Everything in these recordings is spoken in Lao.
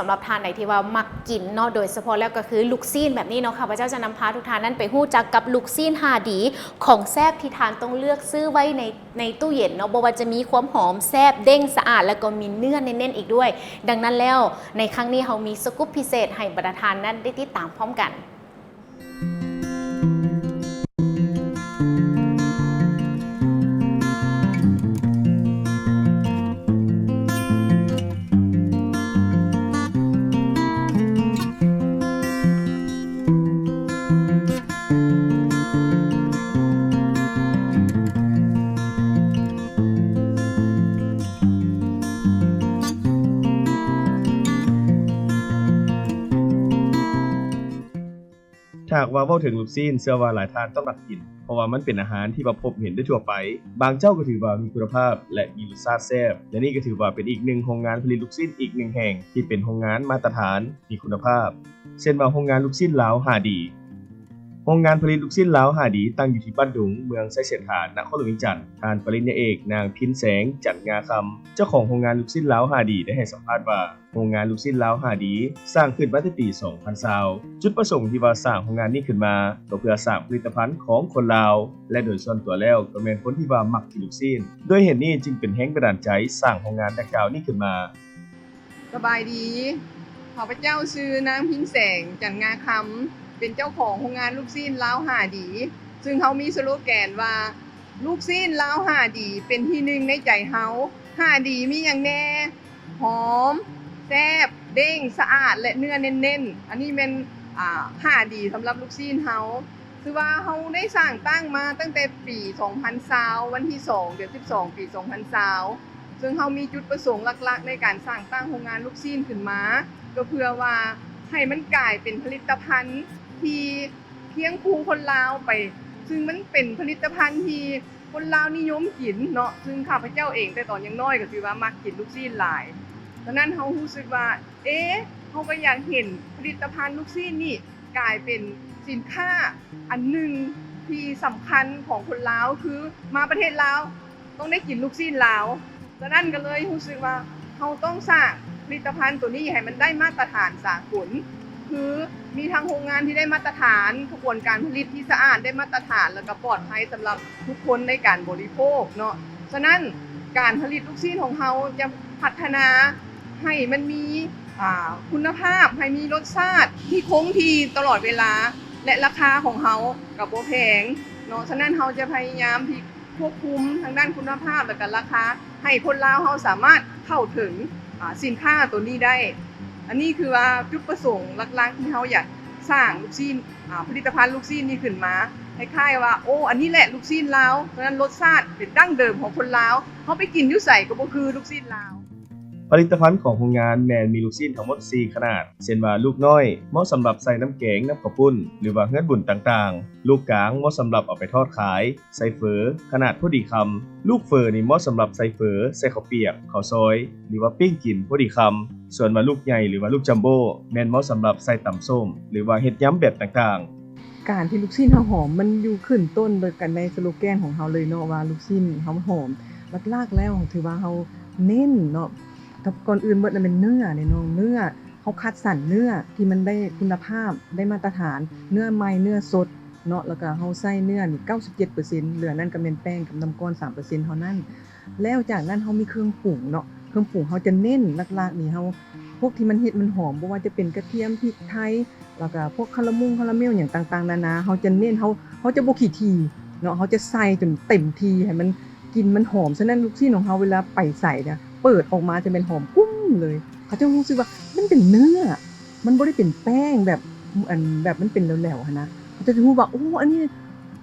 ສຳລັບທ່ານໃດທີ່ວ່າມັກກິນເນາະ ໂດຍສະເພາະແລ້ວກໍຄືລູກຊີ້ນແບບນີ້ເນາະ, ຂ້າພະເຈົ້າຈະນຳພາທຸກທ່ານນັ້ນໄປຮູ້ຈັກກັບລູກຊີ້ນຫ້າດີ ຂອງແຊບທີ່ທ່ານຕ້ອງເລືອກຊື້ໄວ້ໃນ ໃນຕູ້ເຢັນເນາະ, ບໍ່ວ່າຈະມີຄວາມຫອມ, ແຊບ, ເດ້ງ, ສະອາດ ແລ້ວກໍມີເນື້ອເນັ້ນໆອີກດ້ວຍ. ດັ່ງນັ້ນແລ້ວ ໃນຄັ້ງນີ້ເຮົາມີສະກຸບພິເສດໃຫ້ບັນດາທ່ານນັ້ນໄດ້ຕິດຕາມພ້ອມກັນ. ຖ້າຫາກວ່າເວົ້າເຖິງລູກຊີ້ນ, ເຊື່ອວ່າຫຼາຍທ່ານຕ້ອງມັກກິນ, ເພາະວ່າມັນເປັນອາຫານທີ່ວ່າພົບເຫັນໄດ້ທົ່ວໄປ. ບາງເຈົ້າກໍຖືວ່າມີຄຸນນະພາບ ແລະ ມີລົດຊາດແຊບ, ແລະ ນີ້ກໍຖືວ່າເປັນອີກໜຶ່ງໂຮງງານຜະລິດລູກຊີ້ນອີກໜຶ່ງແຫ່ງ ທີ່ເປັນໂຮງງານມາດຕະຖານ, ມີຄຸນນະພາບ, ເຊັ່ນວ່າໂຮງງານລູກຊີ້ນລາວຫ້າດີ. ໂຮງງານຜະລິດລູກຊີ້ນລາວຫ້າດີ ຕັ້ງຢູ່ທີ່ບ້ານດຸງ, ເມືອງໄຊເສດຖາ, ນະຄອນຫຼວງວຽງຈັນ. ທ່ານປະລິນຍາເອກ ນາງ ພິນແສງ ຈັນງາຄຳ, ເຈົ້າຂອງໂຮງງານລູກຊີ້ນລາວຫ້າດີ ໄດ້ໃຫ້ສຳພາດວ່າ ໂຮງງານລູກຊີ້ນລາວຫ້າດີ ສ້າງຂຶ້ນມາແຕ່ປີສອງພັນຊາວ. ຈຸດປະສົງທີ່ວ່າສ້າງໂຮງງານນີ້ຂຶ້ນມາ ກໍເພື່ອສ້າງຜະລິດຕະພັນຂອງຄົນລາວ ແລະ ໂດຍສ່ວນຕົວແລ້ວກໍແມ່ນຄົນທີ່ວ່າມັກກິນລູກຊີ້ນ. ດ້ວຍເຫດນີ້ຈຶ່ງເປັນແຮງບັນດານໃຈສ້າງໂຮງງານດັ່ງກ່າວນີ້ຂຶ້ນມາ. ສະບາຍດີ, ຂ້າພະເຈົ້າຊື່ນາງ ພິນແສງ ຈັນງາຄຳ, ເປັນເຈົ້າຂອງໂຮງງານລູກຊີ້ນລາວຫ້າດີ, ຊຶ່ງເຮົາມີສະໂລແກນວ່າ ລູກຊີ້ນລາວຫ້າດີ ເປັນທີໜຶ່ງໃນໃຈເຮົາ. ຫ້າດີມີຫຍັງແດ່? ຫອມ, ແຊບ, ເດ້ງ, ສະອາດ ແລະ ເນື້ອເນັ້ນໆ. ອັນນີ້ແມ່ນ ອ່າ ຫ້າດີສຳລັບລູກຊີ້ນເຮົາ. ຄືວ່າເຮົາໄດ້ສ້າງຕັ້ງມາຕັ້ງແຕ່ປີສອງພັນຊາວ ວັນທີສອງ ເດືອນສິບສອງ ປີສອງພັນຊາວ ເຊິ່ງເຮົາມີຈຸດປະສົງຫຼັກໆໃນການສ້າງຕັ້ງໂຮງງານລູກຊີ້ນຂຶ້ນມາ ກໍເພື່ອວ່າໃຫ້ມັນກາຍເປັນຜະລິດຕະພັນທີ່ ຄຽງຄູ່ຄົນລາວໄປ, ຊຶ່ງມັນເປັນຜະລິດຕະພັນທີ່ຄົນລາວນິຍົມກິນເນາະ, ຊຶ່ງຂ້າພະເຈົ້າເອງແຕ່ຕອນຍັງນ້ອຍກໍຖືວ່າມັກກິນລູກຊີ້ນຫຼາຍ. ສະນັ້ນເຮົາຮູ້ສຶກວ່າ ເອ ເຮົາກໍຢາກເຫັນຜະລິດຕະພັນລູກຊີ້ນນີ້ກາຍເປັນສິນຄ້າອັນໜຶ່ງທີ່ສຳຄັນຂອງຄົນລາວ, ຄືມາປະເທດລາວ ຕ້ອງໄດ້ກິນລູກຊີ້ນລາວ. ສະນັ້ນກໍເລີຍຮູ້ສຶກວ່າເຮົາຕ້ອງສ້າງຜະລິດຕະພັນໂຕນີ້ໃຫ້ມັນໄດ້ມາດຕະຖານສາກົນ, ຄືມີທັງໂຮງງານທີ່ໄດ້ມາດຕະຖານ, ຂະບວນການຜະລິດທີ່ສະອາດໄດ້ມາດຕະຖານ ແລ້ວກໍປອດໄພສຳລັບທຸກຄົນໃນການບໍລິໂພກເນາະ. ສະນັ້ນການຜະລິດລູກຊີ້ນຂອງເຮົາຈະພັດທະນາໃຫ້ມັນມີ ອ່າ ຄຸນນະພາບ, ໃຫ້ມີລົດຊາດທີ່ຄົງທີ່ຕະຫຼອດເວລາ ແລະ ລາຄາຂອງເຮົາກໍບໍ່ແພງເນາະ. ສະນັ້ນເຮົາຈະພະຍາຍາມທີ່ ຄວບຄຸມທາງດ້ານຄຸນນະພາບ ແລະ ກະລາຄາ ໃຫ້ຄົນລາວເຮົາສາມາດເຂົ້າເຖິງ ອາ ສິນຄ້າໂຕນີ້ໄດ້. ອັນນີ້ຄືວ່າຈຸດປະສົງຫຼັກໆທີ່ເຮົາຢາກສ້າງລູກຊີ້ນ ອາ ຜະລິດຕະພັນລູກຊີ້ນນີ້ຂຶ້ນມາ ຄ້າຍໆວ່າ ໂອ້ ອັນນີ້ແຫຼະລູກຊີ້ນລາວ, ສະນັ້ນລົດຊາດເປັນດັ້ງເດີມຂອງຄົນລາວ, ເຮົາໄປກິນຢູ່ໃສກໍບໍ່ຄືລູກຊີ້ນລາວ. ຜະລິດຕະພັນຂອງໂຮງງານແມ່ນມີລູກຊີ້ນທັງໝົດສີ່ຂະໜາດ, ເຊັ່ນວ່າ ລູກນ້ອຍ ເໝາະສຳລັບໃສ່ນ້ຳແກງ, ນ້ຳເຂົ້າປຸ້ນ ຫຼືວ່າເຮືອນບຸນຕ່າງໆ, ລູກກາງ ເໝາະສຳລັບເອົາໄປທອດຂາຍ, ໃສ່ເຝີຂະໜາດພໍດີຄຳ. ລູກເຝີນີ້ເໝາະສຳລັບໃສ່ເຝີ, ໃສ່ເຂົ້າປຽກ, ເຂົ້າຊອຍ ຫຼືວ່າປີ້ງກິນພໍດີຄຳ. ສ່ວນວ່າລູກໃຫຍ່ ຫຼືວ່າລູກຈັມໂບ້ ແມ່ນເໝາະສຳລັບໃສ່ຕຳສົ້ມ ຫຼືວ່າເຮັດຍຳແບບຕ່າງໆ. ການທີ່ລູກຊີ້ນເຮົາຫອມ ມັນຢູ່ຂຶ້ນຕົ້ນກັນໃນສະໂລແກນຂອງເຮົາເລີຍເນາະ ວ່າລູກຊີ້ນເຮົາຫອມ. ຫຼັກໆແລ້ວຖືວ່າເຮົາເນັ້ນເນາະ ກັບ ກ່ອນອື່ນໝົດລະແມ່ນເນື້ອເດ້ນ້ອງ, ເນື້ອ ເຮົາຄັດສັນເນື້ອທີ່ມັນໄດ້ຄຸນນະພາບ ໄດ້ມາດຕະຖານ, ເນື້ອໃໝ່ ເນື້ອສົດເນາະ, ແລ້ວກະເຮົາໃຊ້ເນື້ອນີ້ເກົ້າສິບເຈັດເປີເຊັນ, ເຫຼືອນັ້ນກະແມ່ນແປ້ງກັບນ້ຳກ້ອນສາມເປີເຊັນເທົ່ານັ້ນ. ແລ້ວຈາກນັ້ນເຮົາມີເຄື່ອງປຸງເນາະ, ເຄື່ອງປຸງເຮົາຈະເນັ້ນຫຼັກໆນີ້ ເຮົາ ພວກທີ່ມັນເຮັດມັນຫອມ ບໍ່ວ່າຈະເປັນກະທຽມ, ພິກໄທ ແລ້ວກະພວກຄາລາມົງຄາລາເມວຫຍັງຕ່າງໆນານາ ເຮົາຈະເນັ້ນ, ເຮົາ ເຮົາຈະບໍ່ຂີ້ຖີ່ເນາະ, ເຮົາຈະໃສ່ຈົນເຕັມທີ່ ໃຫ້ມັນ ກິ່ນມັນຫອມ. ສະນັ້ນລູກຊີ້ນຂອງເຮົາເວລາໄປໃສນະ ເປີດອອກມາຈະແມ່ນຫອມກຸ້ມເລີຍ. ເຂົາເຈົ້າຮູ້ສຶກວ່າມັນເປັນເນື້ອ, ມັນບໍ່ໄດ້ເປັນແປ້ງແບບ ອັນ ແບບມັນເປັນແຫຼວໆຫັ້ນນະ. ເຂົາເຈົ້າຈະຮູ້ວ່າ ໂອ້ ອັນນີ້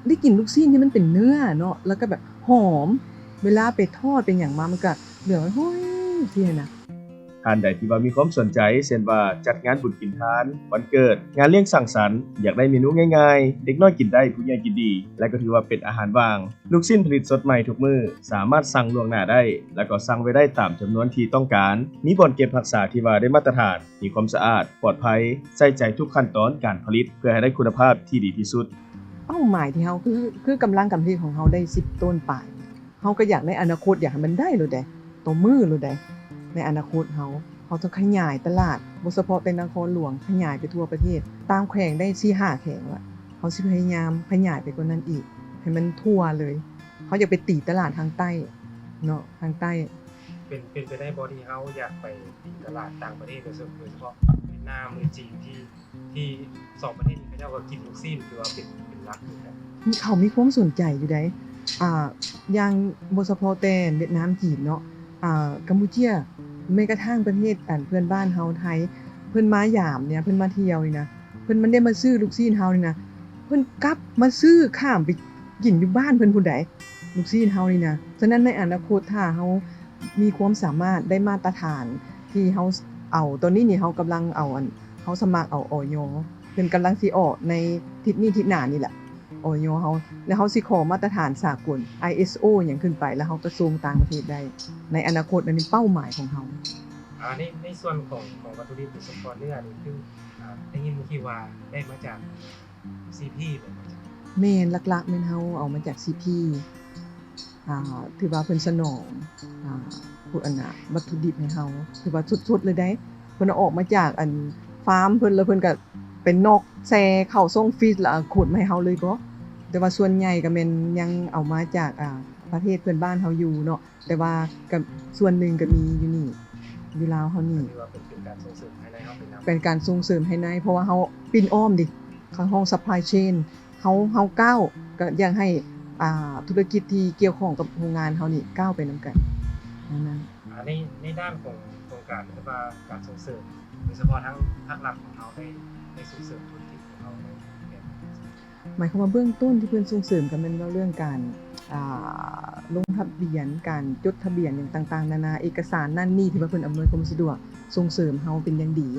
ໄດ້ກິນລູກຊີ້ນທີ່ມັນເປັນເນື້ອເນາະ, ແລ້ວກໍແບບຫອມ. ເວລາໄປທອດໄປຫຍັງມາ ມັນກໍເຫຼືອງຫອຍໆຊີ້ຫັ້ນນະ. ທ່ານໃດທີ່ວ່າມີຄວາມສົນໃຈ ເຊັ່ນວ່າ ຈັດງານບຸນກິນທານ, ວັນເກີດ, ງານລ້ຽງສັງສັນ, ຢາກໄດ້ເມນູງ່າຍໆ ເດັກນ້ອຍກິນໄດ້ ຜູ້ໃຫຍ່ກິນດີ ແລະ ກໍຖືວ່າເປັນອາຫານວ່າງ. ລູກຊີ້ນຜະລິດສົດໃໝ່ທຸກມື້, ສາມາດສັ່ງລ່ວງໜ້າໄດ້ ແລະ ກໍສັ່ງໄວ້ໄດ້ຕາມຈຳນວນທີ່ຕ້ອງການ. ມີບ່ອນເກັບຮັກສາທີ່ວ່າໄດ້ມາດຕະຖານ, ມີຄວາມສະອາດ, ປອດໄພ, ໃສ່ໃຈທຸກຂັ້ນຕອນການຜະລິດ ເພື່ອໃຫ້ໄດ້ຄຸນນະພາບທີ່ດີທີ່ສຸດ. ເປົ້າໝາຍທີ່ເຮົາ ຄື ຄືກຳລັງການຜະລິດຂອງເຮົາໄດ້ສິບໂຕນປາຍ. ເຮົາກໍຢາກໃນອະນາຄົດ ຢາກໃຫ້ມັນໄດ້ໂລດໃດ໋ ຕໍ່ມື້ໂລດໃດ໋ ໃນອະນາຄົດເຮົາ. ເຮົາຕ້ອງຂະຫຍາຍຕະຫຼາດ, ບໍ່ສະເພາະແຕ່ນະຄອນຫຼວງ, ຂະຫຍາຍໄປທົ່ວປະເທດ. ຕາມແຂວງໄດ້ສີ່ຫ້າແຂວງລະ, ເຮົາຊິພະຍາຍາມຂະຫຍາຍໄປກວ່ານັ້ນອີກ, ໃຫ້ມັນທົ່ວເລີຍ. ເຮົາຢາກໄປຕີຕະຫຼາດທາງໃຕ້ເນາະ, ທາງໃຕ້. ເປັນ ເປັນໄປໄດ້ບໍ່ທີ່ເຮົາຢາກໄປຕີຕະຫຼາດຕ່າງປະເທດ, ໂດຍສະ ໂດຍສະເພາະຫວຽດນາມ ຫຼື ຈີນ ທີ່ ທີ່ສອງປະເທດນີ້ເຂົາເຈົ້າກໍກິນລູກຊີ້ນ ຖືວ່າເປັນ ເປັນຫຼັກຢູ່ແລ້ວ. ເຂົາມີຄວາມສົນໃຈຢູ່ໃດ໋. ອ່າ ຢ່າງບໍ່ສະເພາະແຕ່ຫວຽດນາມ ຈີນເນາະ, ອ່າ ກຳປູເຈຍ, ແມ້ກະທັ່ງປະເທດ ອັນ ເພື່ອນບ້ານເຮົາ ໄທ, ເພິ່ນມາຢາມນີ້ນະ, ເພິ່ນມາທ່ຽວນີ້ນະ, ເພິ່ນ ມັນໄດ້ມາຊື້ລູກຊີ້ນເຮົານີ້ນະ, ເພິ່ນກັບມາຊື້ຂ້າມໄປກິນຢູ່ບ້ານເພິ່ນພຸ້ນໃດ໋. ລູກຊີ້ນເຮົານີ້ນະ. ສະນັ້ນໃນອະນາຄົດ ຖ້າເຮົາມີຄວາມສາມາດໄດ້ມາດຕະຖານທີ່ເຮົາເອົາ, ຕອນນີ້ນີ້ເຮົາກຳລັງເອົາ ອັນ ເຮົາສະໝັກເອົາ ອຢ, ເພິ່ນກຳລັງຊິອອກໃນທິດນີ້ທິດໜ້ານີ້ແຫຼະ ອຢ ເຮົາ, ແລ້ວເຮົາຊິຂໍມາດຕະຖານສາກົນ ໄອເອສໂອ ຫຍັງຂຶ້ນໄປ, ແລ້ວເຮົາກໍສົ່ງຕ່າງປະເທດໄດ້ໃນອະນາຄົດ. ອັນນີ້ເປົ້າໝາຍຂອງເຮົາ. ອ່າ ໃນ ໃນສ່ວນຂອງ ຂອງວັດຖຸດິບ ໂດຍສະເພາະເນື້ອນີ້ ຄື ອ່າ ໄດ້ຍິນທີ່ວ່າໄດ້ມາຈາກ ຊີພີ ແມ່ນບໍ່? ແມ່ນ, ຫຼັກໆແມ່ນເຮົາເອົາມາຈາກ ຊີພີ ອ່າ ຖືວ່າເພິ່ນສະໜອງ ອ່າ ພວກອັນນ່າ ວັດຖຸດິບໃຫ້ເຮົາ ຖືວ່າສົດໆເລີຍໃດ໋. ເພິ່ນເອົາອອກມາຈາກ ອັນ ຟາມເພິ່ນ ແລ້ວເພິ່ນກໍໄປນອກແຊ່ເຂົ້າຊ່ອງຟຣີດ ແລ້ວຂົນມາໃຫ້ເຮົາເລີຍກໍ. ແຕ່ວ່າສ່ວນໃຫຍ່ກໍແມ່ນຍັງເອົາມາຈາກ ອ່າ ປະເທດເພື່ອນບ້ານເຮົາຢູ່ເນາະ. ແຕ່ວ່າກໍສ່ວນໜຶ່ງກໍມີຢູ່ນີ້ ຢູ່ລາວເຮົານີ້. ຖືວ່າເປັນ ເປັນການສົ່ງເສີມພາຍໃນເຮົາໄປນຳ. ເປັນການສົ່ງເສີມພາຍໃນ ເພາະວ່າເຮົາປິ່ນອ້ອມເດ ເຂົາຮ້ອງ ຊັບພລາຍເຊນ ເຮົາ ເຮົາກ້າວ ກໍຢາກໃຫ້ ອ່າ ທຸລະກິດທີ່ກ່ຽວຂ້ອງກັບໂຮງງານເຮົານີ້ກ້າວໄປນຳກັນ ແນວນັ້ນ. ອ່າ ໃນ ໃນດ້ານຂອງໂຄງການ ຫຼືວ່າການສົ່ງເສີມ ໂດຍສະເພາະທາງພາກລັດຂອງເຮົາໄດ້ ໄດ້ສົ່ງເສີມທຸລະກິດຂອງເຮົາໃນແບບໃດ? ໝາຍຄວາມວ່າເບື້ອງຕົ້ນທີ່ເພິ່ນສົ່ງເສີມກໍແມ່ນເວົ້າເລື່ອງການ ອ່າ ລົງທະບຽນ, ການຈົດທະບຽນຫຍັງຕ່າງໆນານາ, ເອກະສານນັ້ນນີ້ທີ່ວ່າເພິ່ນອຳນວຍຄວາມສະດວກ, ສົ່ງເສີມເຮົາເປັນຢ່າງດີ,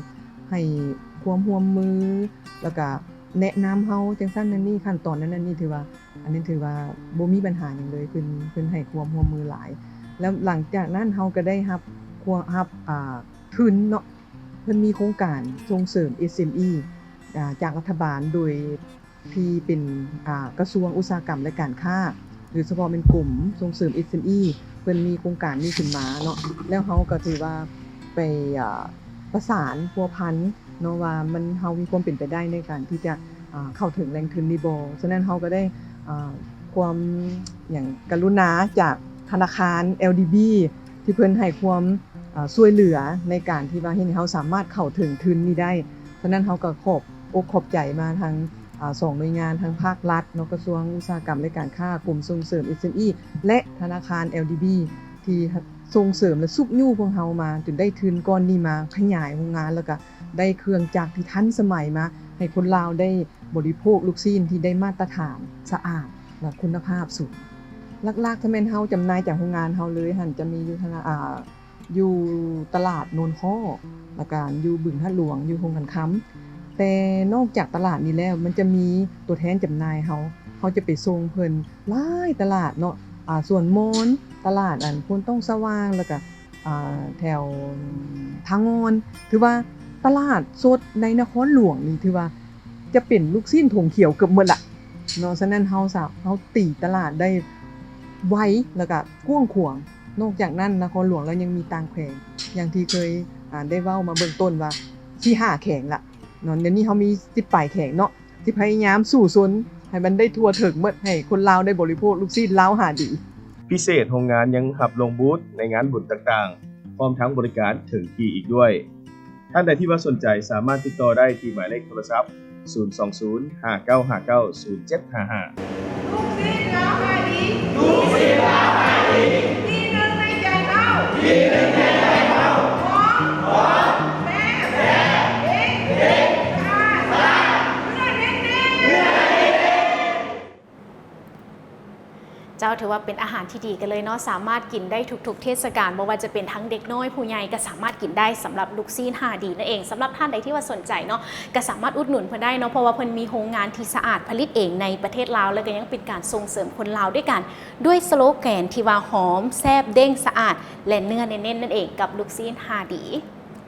ໃຫ້ຄວາມຮ່ວມມື ແລ້ວກະແນະນຳເຮົາຈັ່ງຊັ້ນນັ້ນນີ້, ຂັ້ນຕອນນັ້ນນັ້ນນີ້ ຖືວ່າ ອັນນີ້ຖືວ່າບໍ່ມີບັນຫາຫຍັງເລີຍ, ເພິ່ນ ເພິ່ນໃຫ້ຄວາມຮ່ວມມືຫຼາຍ. ແລ້ວຫຼັງຈາກນັ້ນເຮົາກໍໄດ້ຮັບ ຮັບ ອ່າ ທຶນເນາະ, ເພິ່ນມີໂຄງການສົ່ງເສີມ ເອສເອັມອີ ອ່າ ຈາກລັດຖະບານ ໂດຍ ທີ່ເປັນ ອ່າ ກະຊວງອຸດສາຫະກຳ ແລະ ການຄ້າ ໂດຍສະເພາະແມ່ນກົມສົ່ງເສີມ ເອສເອັມອີ ເພິ່ນມີໂຄງການນີ້ຂຶ້ນມາເນາະ, ແລ້ວເຮົາກໍຖືວ່າໄປ ອ່າ ປະສານພົວພັນເນາະ ວ່າມັນ ເຮົາມີຄວາມເປັນໄປໄດ້ໃນການທີ່ຈະ ອ່າ ເຂົ້າເຖິງແຫຼ່ງທຶນນີ້ບໍ່. ສະນັ້ນເຮົາກໍໄດ້ ອ່າ ຄວາມຫຍັງ ກະລຸນາຈາກທະນາຄານ ແອລດີບີ ທີ່ເພິ່ນໃຫ້ຄວາມ ອ່າ ຊ່ວຍເຫຼືອໃນການທີ່ວ່າເຮັດໃຫ້ເຮົາສາມາດເຂົ້າເຖິງທຶນນີ້ໄດ້. ສະນັ້ນເຮົາກໍຂອບອົກຂອບໃຈມາທາງ ອ່າ ສອງໜ່ວຍງານ ທາງພາກລັດເນາະ, ກະຊວງອຸດສາຫະກຳ ແລະ ການຄ້າ, ກົມສົ່ງເສີມ ເອສເອັມອີ ແລະ ທະນາຄານ ແອລດີບີ ທີ່ ສ- ສົ່ງເສີມ ແລະ ຊຸກຍູ້ພວກເຮົາມາ ຈົນໄດ້ທຶນກ້ອນນີ້ມາຂະຫຍາຍໂຮງງານ ແລ້ວກະໄດ້ເຄື່ອງຈັກທີ່ທັນສະໄໝມາ ໃຫ້ຄົນລາວໄດ້ບໍລິໂພກລູກຊີ້ນທີ່ໄດ້ມາດຕະຖານ, ສະອາດ ແລະ ຄຸນນະພາບສູງ. ຫຼັກໆ ຖ້າແມ່ນເຮົາຈຳໜ່າຍຈາກໂຮງງານເຮົາເລີຍຫັ້ນ ຈະມີຢູ່ທະນາ ອ່າ ຢູ່ຕະຫຼາດໂນນຄໍ້ ແລ້ວກະຢູ່ບຶງທາດຫຼວງ ຢູ່ໂຮງກັນຄຳ. ແຕ່ນອກຈາກຕະຫຼາດນີ້ແລ້ວ ມັນຈະມີຕົວແທນຈຳໜ່າຍເຮົາ, ເຮົາຈະໄປສົ່ງເພິ່ນຫຼາຍຕະຫຼາດເນາະ, ອ່າ ສວນມອນ, ຕະຫຼາດ ອັນ ໂພນຕ້ອງສະຫວ່າງ, ແລ້ວກະ ອ່າ ແຖວທາງງອນ. ຖືວ່າຕະຫຼາດສົດໃນນະຄອນຫຼວງນີ້ ຖືວ່າຈະເປັນລູກຊີ້ນຖົງຂຽວເກືອບໝົດລະເນາະ. ສະນັ້ນເຮົາສາ ເຮົາຕີຕະຫຼາດໄດ້ໄວ ແລ້ວກະກວ້າງຂວາງ. ນອກຈາກນັ້ນ ນະຄອນຫຼວງລາວຍັງມີຕ່າງແຂວງ ຢ່າງທີ່ເຄີຍ ອ່າ ໄດ້ເວົ້າມາເບື້ອງຕົ້ນວ່າ ສີ່ຫ້າແຂວງລະເນາະ, ດຽວນີ້ເຮົາມີສິບປາຍແຂວງເນາະ, ຊິພະຍາຍາມສູ້ຊົນໃຫ້ມັນໄດ້ທົ່ວເຖິງໝົດ, ໃຫ້ຄົນລາວໄດ້ບໍລິໂພກລູກຊີ້ນລາວຫາດີ. ພິເສດ, ໂຮງງານຍັງຮັບລົງບູດໃນງານບຸນຕ່າງໆ ພ້ອມທັງບໍລິການເຖິງທີ່ອີກດ້ວຍ. ທ່ານໃດທີ່ວ່າສົນໃຈສາມາດຕິດຕໍ່ໄດ້ທີ່ໝາຍເລກໂທລະສັບ ສູນສອງສູນ ຫ້າເກົ້າຫ້າເກົ້າ ສູນເຈັດຫ້າຫ້າ. ລູກຊີ້ນລາວຂາຍດີ ລູກຊີ້ນລາວຂາຍດີ ທີ່ໜຶ່ງໃນໃຈເຮົາ ທີ່ໜຶ່ງໃນໃຈເຮົາ ຫອມ ຫອມ ແຊບ ແຊບ ເດັດ ເດັດ ສະອາດ ສະອາດ ເນື້ອເນັ້ນໆ ເນື້ອເນັ້ນໆ. ເຈົ້າ ຖືວ່າເປັນອາຫານທີ່ດີກັນເລີຍເນາະ, ສາມາດກິນໄດ້ທຸກໆເທດສະການ, ບໍ່ວ່າຈະເປັນທັງເດັກນ້ອຍຜູ້ໃຫຍ່ກໍສາມາດກິນໄດ້ ສຳລັບລູກຊີ້ນຫ້າດີນັ້ນເອງ. ສຳລັບທ່ານໃດທີ່ວ່າສົນໃຈເນາະ ກໍສາມາດອຸດໜູນເພິ່ນໄດ້ເນາະ, ເພາະວ່າເພິ່ນມີໂຮງງານທີ່ສະອາດ ຜະລິດເອງໃນປະເທດລາວ ແລ້ວກໍຍັງເປັນການສົ່ງເສີມຄົນລາວດ້ວຍກັນ ດ້ວຍສະໂລແກນທີ່ວ່າ ຫອມ ແຊບ ເດັ່ງ ສະອາດ ແລະ ເນື້ອເນັ້ນໆ ນັ້ນເອງ ກັບລູກຊີ້ນຫ້າດີ.